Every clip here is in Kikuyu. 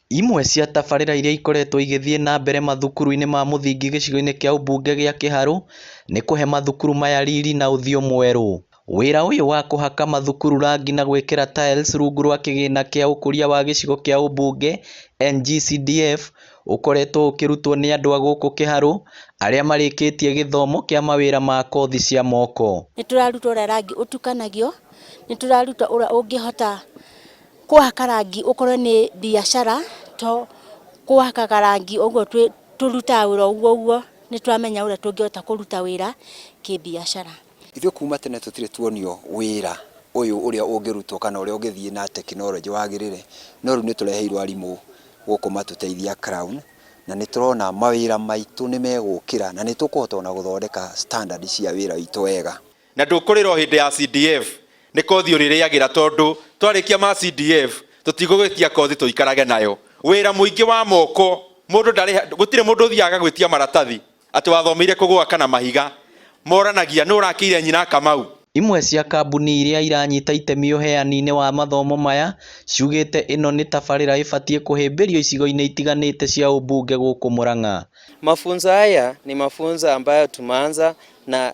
Imwe cia tabarĩra iria ikoretwo igĩthiĩ na mbere mathukuru-inĩ ma mũthingi gĩcigo-inĩ kĩa ũmbunge gĩa Kĩharũ nĩ kũhe mathukuru maya riri na ũthiũ mwerũ. Wĩra ũyũ wa kũhaka mathukuru rangi na gwĩkĩra tiles rungu rwa kĩgĩna kĩa ũkũria wa gĩcigo kĩa ũmbunge NGCDF ũkoretwo ũkĩrutwo nĩ andũ a gũkũ Kĩharũ arĩa marĩkĩtie gĩthomo kĩa mawĩra ma kothi cia moko. Nĩ tũraruta ũrĩa rangi ũtukanagio, nĩ tũraruta ũrĩa ũngĩhota kũhaka rangi ũkorwo nĩ biacara to kũhakaga rangi ũguo tũrutaga wĩra ũguo ũguo, nĩ tũramenya ũrĩa tũngĩhota kũruta wĩra kĩbiacara. Ithuĩ kuma tene tũtirĩ tuonio wĩra ũyũ ũrĩa ũngĩrutwo kana ũrĩa ũngĩthiĩ na tekinoronjĩ wagĩrĩre, no rĩu nĩ tũreheirwo arimũ gũkũ matũteithia Crown, na nĩ tũrona mawĩra maitũ nĩ megũkĩra na nĩ tũkũhota ona gũthondeka standard cia wĩra witũ wega. Na ndũkũrĩra o hĩndĩ ya CDF, nĩ kothi ũrĩrĩagĩra, tondũ twarĩkia ma CDF tũtigũgĩtia kothi tũikarage nayo. Wĩra mũingĩ wa moko mũndũ ndarĩ, gũtirĩ mũndũ ũthiaga gwĩtia maratathi atĩ wathomeire kũgwaka na mahiga, moranagia nũ ũrakĩire nyina Kamau. Imwe cia kambuni iria iranyita itemi ũheani-inĩ wa mathomo maya ciugĩte ĩno nĩ tabarĩra ĩbatiĩ kũhĩmbĩrio icigo-inĩ itiganĩte cia ũmbunge gũkũ Murang'a. Mafunzo haya ni mafunzo ambayo tumeanza na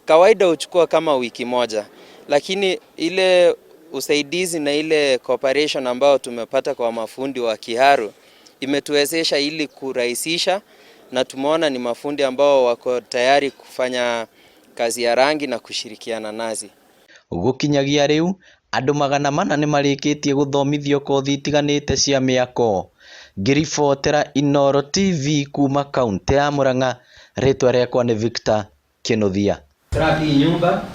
kawaida huchukua kama wiki moja, lakini ile usaidizi na ile cooperation ambayo tumepata kwa mafundi wa Kiharu imetuwezesha ili kurahisisha, na tumeona ni mafundi ambao wako tayari kufanya kazi ya rangi na kushirikiana nasi. Gũkinyagia rĩu andũ 400 nĩmarĩkĩtie gũthomithio kothi itiganĩte cia mĩako. Ngĩribotera Inooro TV kuma kaunti ya Murang'a, rĩtwa rĩakwa nĩ Victor Kinuthia. Track hii nyumba.